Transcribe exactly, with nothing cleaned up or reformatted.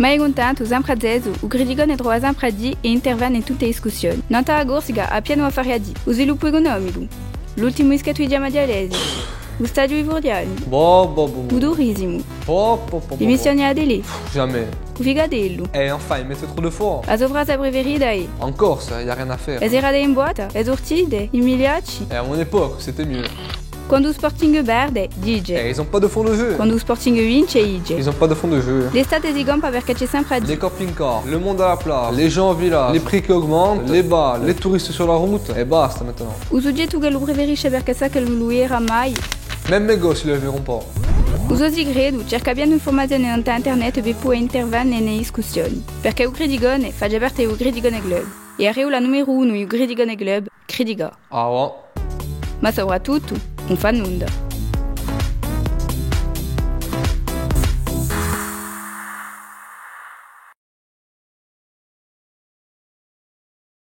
Ma hè cuntentu, sempre accesu, u criticone trova sempre à dì è intervene in tutte e discussione. Nant'à a Corsica, hà pienu affari à dì. U sviluppu ecunomicu, l'ultimu dischettu di Ghjamma Dialesi, u stadiu di Furghjani, u turisimu, l'emissione à a télé, u figatellu. Eh, enfin, il mettait trop de fond. A so frasa preferita hè: En Corse, y a rien à faire. E serate in boîte, e surtite, i migliacci. Et à mon époque, c'était mieux. Quandu u Sporting perde, dice. Eh, ils ont pas de fond de jeu. Quandu u Sporting vince, dice. Ils ont pas de fond de jeu. L'estate si campa perchè ci hè sempre à dì. Les camping-cars, le monde à la plage, les gens au village, les prix qui augmentent, les balles, les touristes sur la route, et basta maintenant. U sughjettu ch'ellu preferisce perchè sà ch'ellu ùn lu era mai. Même mes gosses, ils le verront pas. U so sicretu, cerca pienu infurmazione nant'à internet per pudè intervene in e discussione. Perchè u criticone face parte di u Criticone Club. È a regula numeru unu di u Criticone Club, criticà. Ah, ouais. Ma soprattuttu, ùn fà nunda.